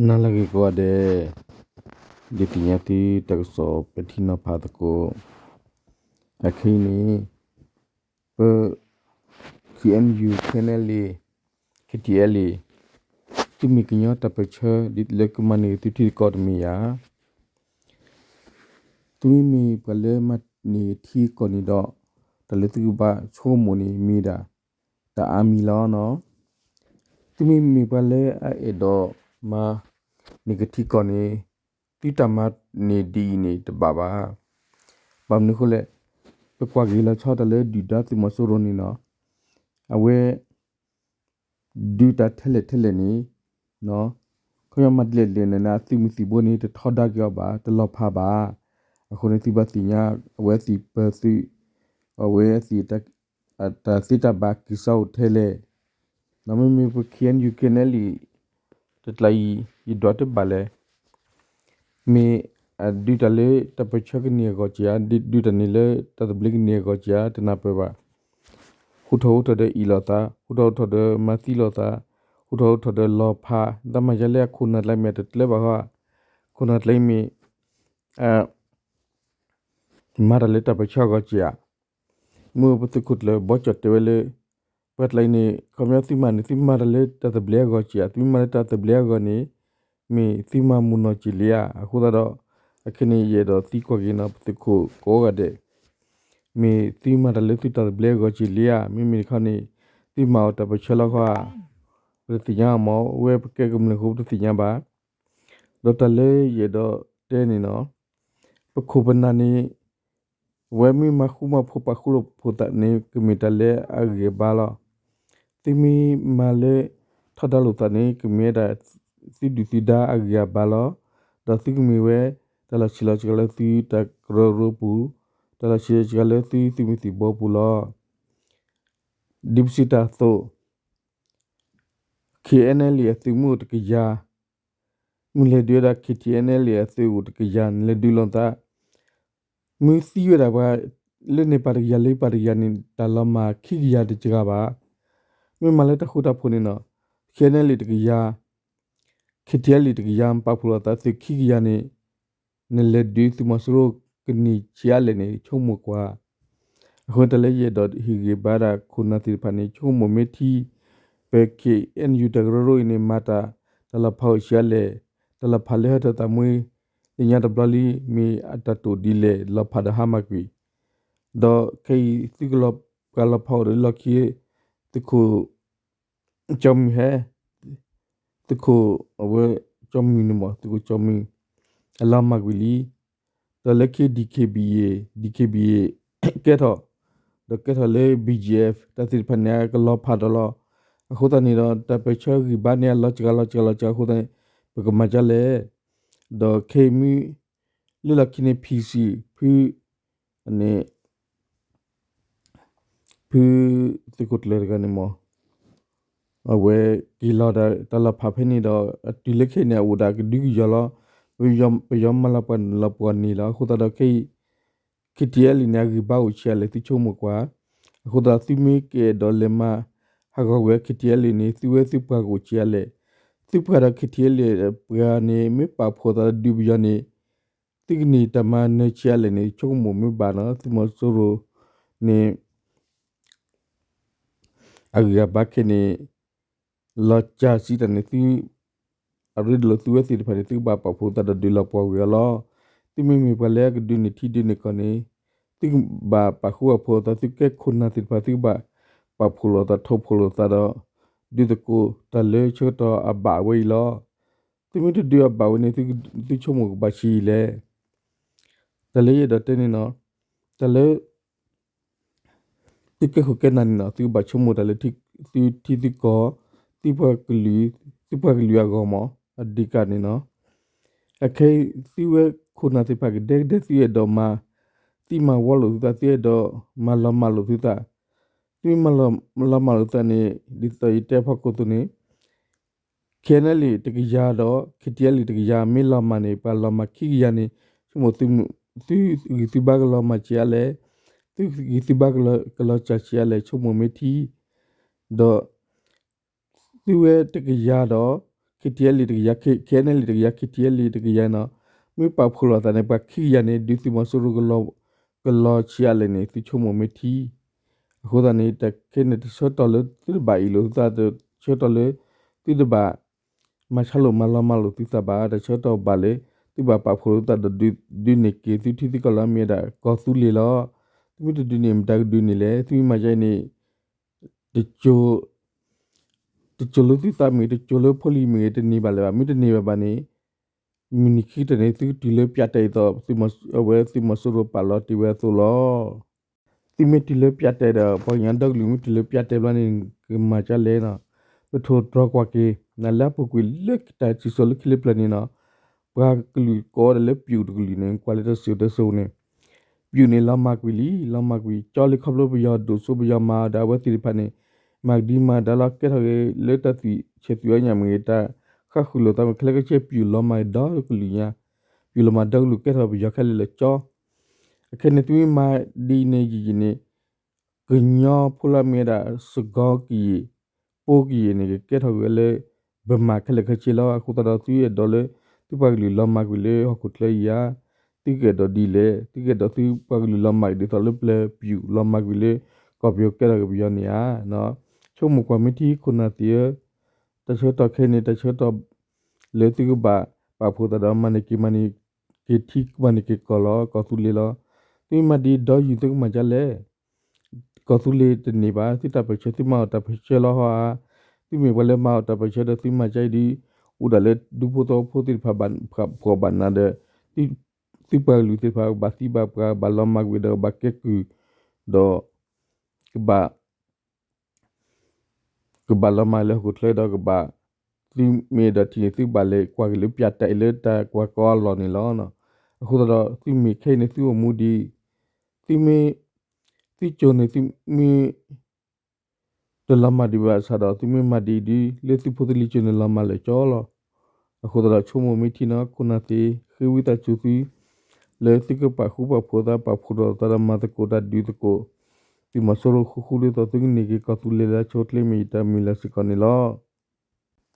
နၤလၢအဂ့ၤကိးဂၤဒဲး, ဒုးသ့ၣ်ညါသုတၢ်ကစီၣ်ပဲာ်ထံနီၤဖးသကိး, အခဲအံၤန့ၣ် ပ ခ့ၣ်အဲၣ်ယူၣ် ခ့ၣ်အဲၣ်အဲၣ်လ့ၣ် ခ့ၣ်ထံၣ်အဲၣ်လ့ၣ် သုမ့ၢ်ကညီတၢ်ပၢၢ်ဆၢ ဒ်လၢကမၤန့ၢ်သုထံကီၢ်တမ့ၢ်ဧါ. သုမ့မ့ၢ်ပှၤလၢမၤန့ၢ်ထံကီၢ်န့ၣ်ဒီး တၢ်လၢသုကဘၣ်ဆိကမိၣ်န့ၣ်မ့ၢ်ဒၣ် တၢ်အါမံၤလီၤနီၤ. သုမ့မ့ၢ်ပှၤလၢအအဲၣ်ဒိးမၤန့ၢ်က့ၤထံကီၢ်န့ၣ် သုတၢ်မၤန့ၢ်ဒ်အံၤန့ၣ်တဘၣ်ဘၣ်. ဘၣ်မနုၤအဃိလဲၣ်, ပကွၢ်က့ၤလီၤဆီတၢ်လၢဒုၣ်ဒါသုးမီၤစိရိၤန့ၣ်နီၤ, အဝဲ ဒုးတၢ်ထဲလဲၣ်ထဲလဲၣ်န့ၣ်, ခီပညီမၤဒ်လဲၣ်ဒ်လဲၣ်န့ၣ် အသုးမုၢ်သံၣ်ဘိန့ၣ် တထီဒါက့ၤအီၤဘၣ်, တလီၤဖးဘၣ်. အဃိန့ၣ် သုဘၣ်သ့ၣ်ညါ အဝဲသ့ၣ်ပၢၤသုး, အဝဲသ့ၣ် တၢ်သ့တၢ်ဘၣ်က့ၤစးအိၣ်ထဲလဲၣ်. မ့မ့ၢ်ပ ခ့ၣ်အဲၣ်ယူၣ် ခ့ၣ်အဲၣ်အဲၣ်လ့ၣ် တကျါအံၤ ယဒွးတဘၣ်လဲၣ်. မ့ၢ်အဒုးတၢ်လၢတၢ်ပၢၢ်ဆၢကန့ၢ်အဂီၢ်က့ၤဧါ, ဒုးတၢ်န့ၣ်လၢတၢ်သဘျ့ကန့ၢ်အဂီၢ်က့ၤဧါ, တနၢ်ပၢၢ်ဘၣ်. ဟူထီၣ်ဟူထီၣ်ဒီးအ့ၣ်လိာ်သး, ဟူထီၣ်ဟူထီၣ်ဒီးမၤသံလိာ်သး, ဟူထီၣ်ဟူထီၣ်ဒီးလီၤဖး, တၢ်မၤယါလၢအခိၣ်နၢ်ကျါမ့ၢ်တတကျၢၤဘၣ်ဃီ, ခိၣ်နၢ်ကျါမ့ၢ် မၤတၢ်လၢတၢ်ပၢၢ်ဆၢအဂီၢ်က့ၤဧါ. မ့ၢ်ပသုးခိၣ်ကျၢၢ်ဘီကၠီၣ်တဲဝဲလၢ ပှၤကျါအံၤန့ၣ် ခီပညီသုမၤန့ၣ် သုမၤတၢ်လၢတၢ်သဘျ့အဂီၢ်က့ၤဧါ, သုမၤလၢတၢ်သဘျ့အဂီၢ်န့ၣ် မ့ၢ်သုမၤမုာ်နီၢ်က့ၤလံဧါ. အဃိသတးဒီး အခဲအံၤန့ၣ် ယအဲၣ်ဒိးသံကွၢ်က့ၤနီၤ ပသုးခိၣ်ကိးဂၤဒဲး, မ့ၢ်သုမၤတၢ်လၢသုတၢ်သဘျ့အဂီၢ်က့ၤလံဧါ, မ့မ့ၢ်တခီန့ၣ် သုမၤအီၤတၢ်ပၢၢ်ဆၢလီၤဃီဧါ, ပတသ့ၣ်ညါအီၤမ့ၢ် ဝဲပကဲကမျၢၢ်အဃိ ပတသ့ၣ်ညါဘၣ်. ဒီးတၢ်လၢယအဲၣ်ဒိးတဲန့ၣ်နီၤ, ပခိၣ်ပနၢ်န့ၣ် အဝဲမ့ၢ်မၤဃူမၤဖိးပာ်ဃူလိာ်ဖိးသးန့ၣ် ကမ့ၢ်တၢ်လၢအဂ့ၤအဘါလီၤ. သုမ့ၢ်မၤလၢထီဒါလိာ်သးန့ၣ် ကမ့ၢ်ဝဲဒၣ်သုဒုၣ်သုဒါအဂ့ၤအဘါလီၤ. ဒီးသုကမ့ၢ်ဝဲ တၢ်လီၤဆံးလီၤစှၤလၢသုတၢ်ကရၢကရိပူၤ, တၢ်လီၤဆံးလီၤစှၤလၢသုသုးမုၢ်သံၣ်ဘိပူၤလီၤ. ဒ်ပစံးတၢ်အသိး ခ့ၣ်အဲၣ်အဲၣ်လ့ၣ်အသုးမုၢ်အိၣ်တကယၤ, မ့ၢ်လဲၤဒုးဝဲဒၣ် ခ့ၣ်ထံၣ်အဲၣ်အဲၣ်လ့ၣ်အသုးအိၣ်တကယၤန့ၣ် လဲၤဒုးလိာ်သး, မ့ၢ်သံဝဲဒၣ်ပှၤ လၢန့ၣ်ပာ်တကယၤ လၢပာ်တကယၤန့ၣ် တၢ်လီၤမၢ်ခံကယၤတစှၤဘၣ်. မ့ၢ်မၤလၢတၢ်ဃူတၢ်ဖိးန့ၣ်နီၤ, ခ့ၣ်အဲၣ်အဲၣ်လ့ၣ်တကယၤ, ခ့ၣ်ထံၣ်အဲၣ်လ့ၣ်တကယၤ ပာ်ဖှိၣ်လိာ်သးသုးခံကယၤန့ၣ် နလဲၤဒုးသုးမီၤစိရိၤကန့ၢ်ဆံးအါလဲၣ်န့ၣ် ဆိကမိၣ်ကွၢ်. အဃိန့ၣ် တၢ်လၢယအဲၣ်ဒိးဟ့ၣ်ဂံၢ်ဘါဒၣ်ခိၣ်နၢ်သ့ၣ်တဖၣ်န့ၣ် ဆိကမိၣ်မ့ၢ်ထံ, ပ ခ့ၣ်အဲၣ်ယူၣ် တၢ်ကရၢကရိအံၤန့ၣ် မၤတၢ် တၢ်လီၤဖးအိၣ်ဆံးအါလဲၣ်, တၢ်လီၤဖးလၢဟၢထၢၣ်သးမှံ လၢညါတဘျီလံ မ့ၢ်အတၢ်တိာ်ဒ်လဲၣ် လီၤဖးဒီးဟါမၢ်ကွံာ်, ဒီးခဲအံၤသုကလီၤပှၤလီၤဖးအိၣ်ဒီးလီၢ်ခံ သုးခိၣ် ကၠီမုၢ်ဟဲ သုးခိၣ်အဝဲ ကၠီမုၢ်န့ၣ်မ့ၢ် သုးခိၣ်ကၠီမုၢ် အလီၤမၢ်ကွံာ်လံ. ဒီးလၢခံ DKBA, DKBA ကဲထီၣ်, ဒီးကဲထီၣ်လၢ BGF တၢ်သ့ၣ်တဖၣ်န့ၣ် အကလီၤဖးဒီးလီၤ. အဃိသတးန့ၣ်ဒီး တၢ်ပၢၢ်ဆၢဂံၢ်ဘါန့ၣ် အလီၤစှၤလီၤစှၤလီၤစှၤအဃိသတးန့ၣ် ပကမၤဒ်လဲၣ်. ဒီးခဲအံၤမ့ၢ် လၢလီၢ်ခံန့ၣ် PC ဖု န့ၣ် ဖု သုးခိၣ်ကျၢၢ်တဂၤန့ၣ်မ့ၢ် အဝဲက့ၤလီၤဒီးတၢ်လီၤဖးဖဲန့ၣ်ဒီး အတုၤလၢခဲအံၤန့ၣ် အအိၣ်ဒၣ်ကဒုကယီၤလီၤ. ပယီၤမၤလီၤပှီၢ်လီၤပှီၢ်န့ၣ်လီၤ. အဃိသတးဒီးခဲအံၤ KTLA န့ၣ် အဂံၢ်ဘါအိၣ်ဆံးအါလဲၣ် သုဆိကမိၣ်ကွၢ်. အဃိသတးသုမ့ၢ်ကအဲၣ်ဒိးလဲၤမၤဟးဂီၤကွံာ် KTLA န့ၣ် သုဝဲသုပှၤကအိၣ်ဆံးအါလဲၣ်. သုပှၤဒီး KTLA ပှၤန့ၣ် မ့ၢ်ပာ်ဖှိၣ်သးဒီးဒုးပယီၤန့ၣ် သုကန့ၢ်တၢ်မၤနၢၤဆံးအါလဲၣ်န့ၣ် ဆိကမိၣ်မ့ၢ်ဘၣ်နီၤ သုးမီၤစိရိၤန့ၣ် အဂံၢ်အဘါခဲန့ၣ် လီၤစၢ်စံးတၢ်န့ၣ် သု အရ့ဒိၣ်လၢသုဝဲသ့ၣ်တဖၣ်န့ၣ် သုကဘၣ်ပာ်ဖှိၣ်သးဒီးဒုးလီၤပှီၢ်ကွံာ်အီၤလီၤ. သုမ့မ့ၢ်ပှၤလၢအကဒုးန့ၢ်ထံဒုးန့ၢ်ကီၢ်န့ၣ် သုကဘၣ်ပာ်ဃူပာ်ဖိးအသး သုကဲခိၣ်နၢ်သ့ၣ်တဖၣ် သုကဘၣ်ပာ်ဖှိၣ်လိာ်သး ထီၣ်ဖှိၣ်လိာ်သးဒီး ဒုးသကိးတၢ်လၢဆၢကတီၢ်အဘၣ်ဝဲအံၤလီၤ. သုမ့ၢ်တဒုးအဘၣ်ဝဲန့ၣ် သုဆိကမိၣ်ကဘၣ်ဆံးအံၤလဲၣ်. တၢ်လၢယအဲၣ်ဒိးတဲန့ၣ်နီၤ, တၢ်လၢ သုကဲခိၣ်ကဲနၢ်န့ၣ်နီၤ သုကဘၣ်ဆိကမိၣ်တၢ်လၢ သုထံသုကီၢ်, သုပှၤကလုာ်, သုပှၤကလုာ်အဂီၢ်မး အဒံးကးန့ၣ်နီၤ. အခဲအံၤ သုဝဲခိၣ်နၢ်သ့ၣ်တဖၣ်ကဒဲကဒဲ သုအဲၣ်ဒိးမၤသံမၤဝီလိာ်သုသး, သုအဲၣ်ဒိးမၤလီၤမၢ်လိာ်သုသး, သုမ့ၢ်မၤလီၤမၢ်လိာ်သုသးန့ၣ် ဒ်သိးယတဲဖီခိၣ်အသိးန့ၣ် KNLA တကယၤဒီး KTLA တကယၤ မ့ၢ်လီၤမၢ်န့ၣ် ပှၤလီၤမၢ်ခံကယၤန့ၣ် ဆိကမိၣ် သုဂံၢ်သုဘါကလီၤမၢ်ဆံးအါလဲၣ်, သုဂံၢ်သုဘါကလီၤစၢ်ဆံးအါလဲၣ် ဆိကမိၣ်မ့ၢ်ထံ, ဒီး သုဝဲတကယၤဒီး ခ့ထံအဲလံတကယၤ ခ့ ခ့အဲလံတကယၤ ခ့ထံအဲလံတကယၤနီၤ, မ့ၢ်ပာ်ဖှိၣ်လိာ်သးန့ၣ် ပှၤခံကယၤန့ၣ် ဒုးသုးမီၤစိရိၤကလီၤဆံးအါလဲၣ်န့ၣ် သုဆိကမိၣ်မ့ၢ်ထံ အဃိသတးန့ၣ် တၢ်ခဲန့ၣ် တဆၢကတီၢ်လၢသုတဘၣ်အ့ၣ်လိာ်သုသး တဆၢကတီၢ်လၢ သုတဘၣ် မၤဆါလိာ်မၤလီၤမၢ်လိာ်သုသးဘၣ်, တၢ်ဆၢကတီၢ်ဘၣ်လၢ သုဘၣ်ပာ်ဖှိၣ်လိာ်သုသးဒီး ဒုးန့ၢ်က့ၤသုထံသုကီၢ်လီၤ. မ့ၢ်ဝဲဒၣ်ကီၢ်သူလ့ၤလီၤ. သုမ့ၢ်တဒုးန့ၢ် မတၤကဒုးန့ၢ်လဲၣ်. သုမ့ၢ်မၤဒ်အံၤန့ၣ် တစိၤလၢသုသးမ့ၢ်ဂ့ၤ, တစိၤလၢဖိလံၤမ့ၢ်ဂ့ၤ တန့ၢ်ဘၣ်လၢၤဘၣ်. မ့ၢ်တန့ၢ်ဘၣ်ဘၣ်န့ၣ် မုၢ်နံၤခံကတၢၢ်န့ၣ် သုကတုၤလၢပၠးတဲာ်အသိး အဝဲသုးမီၤစိရိၤပာ်လီၤတ့ၢ်ဝဲအသိးလီၤ. သုမ့ၢ်တုၤလၢပၠးတဲာ်ဒီး ပှၤကညီဒီကလုာ်မ့ၢ်တုၤလၢပၠးတဲာ်ဘျီန့ၣ် ကမၤဒ်လဲၣ်နီၤ. ပထိၣ်တြီၤကွၢ်က့ၤ နလၢအပူၤကွံာ်လၢတၢ်စံၣ်စိၤလၢခံလၢပျၢၤန့ၣ်နီၤ, ပှၤကလုာ်ကိးဂၤဒဲးလၢပျူၢ်တကလုာ်န့ၣ် ကွၢ်လၢတၢ်စံၣ်စိၤန့ၣ် ပျူၢ်န့ၣ်လီၤမၢ်ကွံာ်လံ, လီၤမၢ်ကွံာ် ကၠီလၢခီဖျိပယီၤဒိၣ်စိပယီၤမၤအီၤဒီး အဝဲသ့ၣ်တဖၣ်န့ၣ် မၤကဒံမၤဒါလီၤ ကဲထီၣ်က့ၤလၢတၢ်သွံၣ်ဆဲးသွံၣ်အီၣ်ညၣ်မ့ၢ်ဂ့ၤ တၢ်ဃၣ်ဃုာ်လိာ်သးမ့ၢ်ဂ့ၤ ခဲလၢာ်ခဲဆ့ ပျူၢ်လီၤမၢ်ဒီကလုာ်ညါ, ပျူၢ်လီၤမၢ်ဒီကလုာ် ကဲထီၣ်ပယီၤခဲလၢာ်လၢာ်ကၠီ. အခဲန့ၣ် သုမ့ၢ်မၤဒ်အံၤန့ၣ် ယံာ်ယံာ်န့ၣ် ကညီဖိလၢမ့ၢ်ဝဲဒၣ် စကီကယံာ် ပိကယံာ်န့ၣ် ကကဲထီၣ်က့ၤဝဲလၢ ပမၤခဲလၢာ်ခဲဆ့လီၤ. အဃိသတးဒီး သုအဲၣ်ဒိးလၢ သုပှၤကလုာ်လီၤမၢ်ကွံာ်လၢဟီၣ်ခိၣ်ချၢအံၤဧါ, သုကအဲၣ်ဒိးဒ်လဲၣ်. သုကအဲၣ်ဒိးသုပှၤကလုာ်လီၤမၢ်ကွံာ်ဒ်သိးလၢပျၢၤပျူၢ်လီၤမၢ်ကွံာ်လၢ ကီၢ်ပယီၤကဲထီၣ်က့ၤပယီၤန့ၣ်ဧါ. ဆိကမိၣ်ကွၢ်မ့ၢ်ထံခိၣ်နၢ်သ့ၣ်ဧၢ, တၢ်ဆၢကတီၢ်ခဲအံၤန့ၣ် တၢ်ဆၢကတီၢ် လၢသုကဘၣ်ပာ်ဖှိၣ်သးဒီး မၤန့ၢ်က့ၤမၤန့ၢ်က့ၤထံ မၤန့ၢ်က့ၤကီၢ်လီၤ ကီၢ်သူလ့ၤလီၤ. သုမ့ၢ်မၤဒ်အံၤ ဒီးယုၢ်သုကမၤဒ်လဲၣ်. ကီၢ်သူလ့ၤတန့ၢ်ဘၣ် သုတၢ်ပၢၢ်ဆၢ သုမၤအီၣ်တၢ်ပၢၢ်ဆၢလီၤဟီဧါ. သုမ့ၢ်ပှၤလၢမၤအီၣ်တၢ်ပၢၢ်ဆၢဒီး သုမၤဒ်အံၤဒ် အိၣ်ဒၣ်လၢဒူဖိသဝီဖိသ့ၣ်တဖၣ်ဘၣ်ဖှီၣ်ဘၣ်နးဒီး သုပှၤကလုာ်သ့ၣ်တဖၣ်ကဘၣ်သံဘၣ်ပှၢ် ကဘၣ်လီၤမၢ်ကွံာ်ဒီး ကဘၣ်ကဲကုၢ် ဒီး ကဘၣ် ကဘၣ်လီၤမၢ်လၢဟီၣ်ခိၣ်ချၢဒီးကဘၣ် သုမ့ၢ်အဲၣ်ဒိးထံၣ်န့ၣ် သုကဘၣ်လဲၤကွၢ်က့ၤလၢပၠးတဲာ်လၢတၢ်ကွၢ်ကီအလီၢ်န့ၣ်လီၤ. အဃိသတးဒီး သုမ့ၢ်ခဲအံၤန့ၣ် သုအိၣ်မူဒ် သုမ့ၢ် သုကၠိန့ၣ် သုမ့ၢ် တလီၤမၢ်ဒံးဘၣ်ဆၣ်ဒီး သုမ့ၢ်မၤဒ်အံၤဒ် လၢသုဖိသုလံၤကၠိန့ၣ် လီၤမၢ်လၢာ်ကၠီလီၤ. အဃိသတးဒီး ဆိကမိၣ်မ့ၢ်ထံနီၤ ခိၣ်နၢ်သ့ၣ် ဃ့ဝံသးစူၤသု လၢသုကပာ်ဃူပာ်ဖိးသး ပာ်ဖှိၣ်ထီၣ်သးဒီးမၤသကိးတၢ်ဒုးသကိး သုးမီၤစိရိၤဃူဃူဒ်သိး သုကန့ၢ်က့ၤကီၢ်သူလ့ၤလၢအဆိအချ့ မ့ၢ်ယတၢ်မုၢ်လၢ်စ့ၢ်ကီးန့ၣ်လီၤ.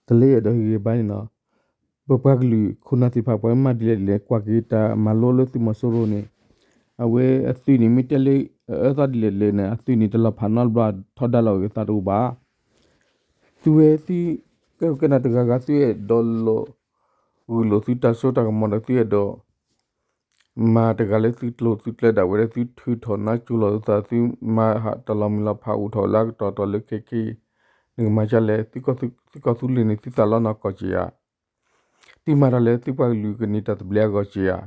တလၢယအဲၣ်ဒိးဟ့ၣ်ဂံၢ်ဘါန့ၣ်နီၤ, ပပှၤကလုာ်ခိၣ်နၢ်သ့ၣ်တဖၣ် ပှၤမ့ၢ်မၤဒ်လဲၣ်ဒ်လဲၣ် ကွၢ်က့ၤတၢ်မၤလိလၢသုးမီၤစိရိၤန့ၣ် အဝဲအသွံၣ်န့ၣ် မ့ၢ်တဲလၢအအၢသီဒ်လဲၣ်ဒ်လဲၣ်န့ၣ် အသွံၣ်န့ၣ် တလီၤဖးနီတဘျီ ထီဒါလီၤက့ၤသးတအိၣ်ဘၣ်. သုဝဲသု ကဲကဲနၤတဂၤဂၤ သုအဲၣ်ဒိးလီၤ ဂုာ်လိာ်သုတၢ်စိတၢ်ကမီၤဒီး သုအဲၣ်ဒိး မၤတဂၤလၢသုကျိၤသုကျဲဒၣ်ဝဲဒီး သုထုးထီၣ်နါစိၤလီၤသုသး သုမၤတၢ်လီၤမုၢ်လီၤဖးအိၣ်ထီၣ်လၢအကတီၢ်တီၢ်လၢခဲခဲ နကမၤဒ်လဲၣ်. သုကီၢ်သူလ့ၤန့ၣ် သုသးလီနီၢ်ကီၢ်က့ဧါ. သုမၤတၢ်လၢသုပှၤကလုာ်ကန့ၢ်တၢ်သဘျ့အဂီၢ်က့ဧါ.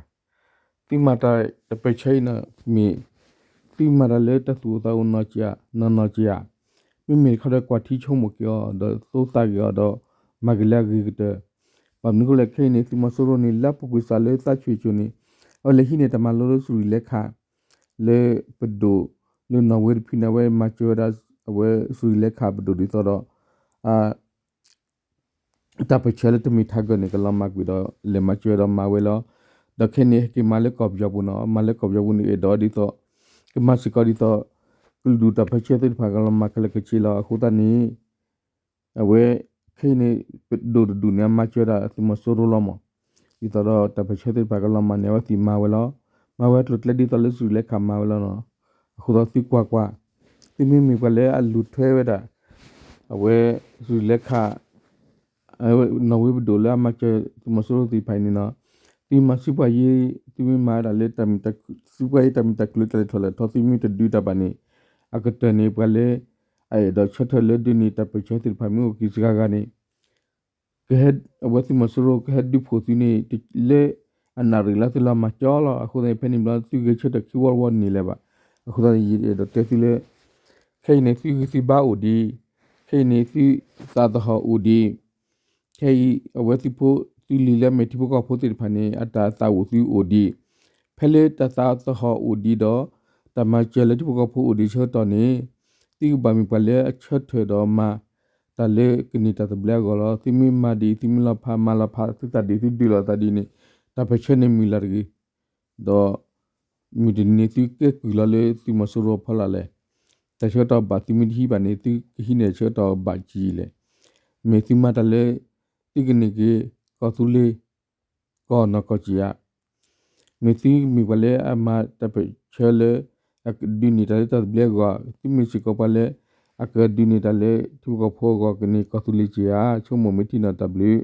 သုမၤတၢ်တပၢၢ်ဆၢအံၤန့ၣ်မ့ၢ် သုမၤတၢ်လၢတၢ်သူၣ်အိၣ်သးအိၣ်နီၢ်က့ဧါ နီၢ်နီၢ်က့ဧါ. မ့မ့ၢ်တခီဒီးကွၢ်ထံဆိကမိၣ်က့ၤအီၤ ဒီးသိသးက့ၤအီၤဒီး မၤက့ၤလၢအဂ့ၤကတၢၢ်. ဘၣ်မနုၤအဃိလဲၣ် ခဲအံၤန့ၣ် သုးမီၤစိရိၤန့ၣ် လၢအပူၤကွံာ်စးလၢသးဆူၣ်အစိၤန့ၣ် အဝဲလဲၤဟံးန့ၢ်တၢ်မၤလိလၢစရံၤလဲခး လၢပဒိၣ် လၢနီၣ်ဝ့တဖုန့ၣ် အဝဲမၤစၢၤဝဲဒၣ် အဝဲစရံၤလဲခးပဒိၣ်ဒ်သိးဒီး တၢ်ပၢၢ်ဆၢလၢတမ့ၢ်ထးဂၢၢ်န့ၣ် ကလီၤမၢ်ကွံာ်ဒီး လဲၤမၤစၢၤဒီးမၤဝဲလီၤ. ဒီးခဲအံၤန့ၣ် ဟဲက့ၤမၤလၢကီၢ်ပယီၤပူၤနီၤ, မၤလၢကီၢ်ပယီၤပူၤန့ၣ် အဲၣ်ဒိးဒ်သိး ကမၤစ့ၢ်ကီးဒ်သိး ကလုာ်ဒူၣ်တၢ်ပၢၢ်ဆၢသ့ၣ်တဖၣ်ကလီၤမၢ်ခဲလၢာ်ခဲဆ့လီၤ. အဃိသတးန့ၣ် အဝဲ ခဲအံၤန့ၣ် ပဒိၣ်တဒူၣ်န့ၣ် အမၤစၢၤဝဲဒၣ်သုးမီၤစိရိၤလီၤမး, ဒ်သိးဒီးတၢ်ပၢၢ်ဆၢသ့ၣ်တဖၣ်ကလီၤမၢ်န့ၣ် အဝဲသ့ၣ်မၤဝဲလီၤ. မၤဝဲကျိၤကျဲဒ်သိးလၢစရံၤလဲခးမၤဝဲလီၤနီၤ. အဃိသတးသုကွၢ်ကွၢ်, သုမ့မ့ၢ်ပှၤလၢအလူၤထွဲဝဲဒၣ် အဝဲ စရံၤလဲခး နီၣ်ဝ့ပဒိၣ်လၢအမၤစၢၤသုးမီၤစိရိၤသ့ၣ်တဖၣ်အံၤန့ၣ်နီၤ, သုမၤစုပှၤယ့, သုမ့ၢ်မၤဝဲဒၣ်လၢ သုပှၤယ့တၢ်မုာ်တၢ်ခုၣ်လၢတၢ်လဲၤထီၣ်လဲၤထီ သုမ့ၢ်တဒုးတၢ်ဘၣ်န့ၣ် အကတၢၢ်န့ၣ် ပှၤလၢ အအဲၣ်ဒိးဆၢထၢၣ်လၢဒုးန့ၢ်တၢ်ပၢၢ်ဆၢသ့ၣ်တဖၣ်မ့ၢ်အိၣ်က့ၤစှၤဂၤန့ၣ် ကဟဲ အဝဲသုးမီၤစိရိၤကဟဲဒုးဖှိၣ်သုန့ၣ် လၢအနၣ်ရံၣ်လၢသုလီၤမၢ်ကၠီလီၤ. အဃိသတးဖဲန့ၣ်ဘျီ သုဂဲၤဆၢထၢၣ်ခံဝီတဝီန့ၣ်လၢၤဘၣ်. အဃိသတးန့ၣ် ယအဲၣ်ဒိးတဲသုလၢ ခဲအံၤန့ၣ် သုဂံၢ်သုဘါအိၣ်ဒံး, ခဲအံၤန့ၣ် သုသးသဟီၣ်အိၣ်ဒံး, ခဲအံၤ အဝဲသုးဖိသုးလံၤလၢအမ့ၢ်ထံဖိကီၢ်ဖိသ့ၣ်တဖၣ်န့ၣ် အတၢ်သးအိၣ်သုအိၣ်ဒံး, ဖဲလၢတၢ်သးသဟီၣ်အိၣ်ဒံးဒီး တၢ်မၤစၢၤလၢထံဖိကီၢ်ဖိအိၣ်ဒံးဆၢကတီၢ်န့ၣ် သုကဘၣ်မ့ၢ်ပှၤလၢအဆၢထၢၣ်ဒီးမၤ တၢ်လၢကန့ၢ်တၢ်သဘျ့အဂီၢ်လီၤ. သုမ့ၢ်မၤဒံး သုမ့ၢ်လီၤဖးမၤလီၤဖးသုသးဒံး သုဒုးလိာ်သးဒ်န့ၣ် တၢ်ပၢၢ်ဆၢန့ၣ်မုၢ်လၢ်တဂ့ၤ, ဒီး မုၢ်တနံၤန့ၣ်သုကဲကုၢ်လီၤလၢသုးမီၤစိရိၤအဖီလာ်လဲၣ်. တၢ်ဆၢကတီၢ်ဘၣ်သုမ့ၢ်တဟံးဘၣ်န့ၣ် သုကဟံးန့ၢ်တၢ်ဆၢကတီၢ်ဘၣ်ကံလဲၣ်. မ့ၢ်သုမၤတၢ်လၢ သုကန့ၢ်က့ၤကီၢ်သူလ့ၤ ကီၢ်နီၢ်ကီၢ်စ့ၢ်ဧါ. မ့ၢ်သုမ့ၢ်ပှၤလၢအမၤတၢ်ပၢၢ်ဆၢလၢ အဒုးန့ၢ်တၢ်လၢတၢ်သဘျ့အဂီၢ်, သုမ့ၢ်စ့ၢ်ကီးပှၤလၢ အကဒုးန့ၢ်တၢ်လၢထံဖိကီၢ်ဖိအဂီၢ် ကန့ၢ်ကီၢ်သူလ့ၤစ့ၢ်ဧါ. ဆိကမိၣ်မ့ၢ်ထံၣ်နီၣ်တၢ်ဘျုး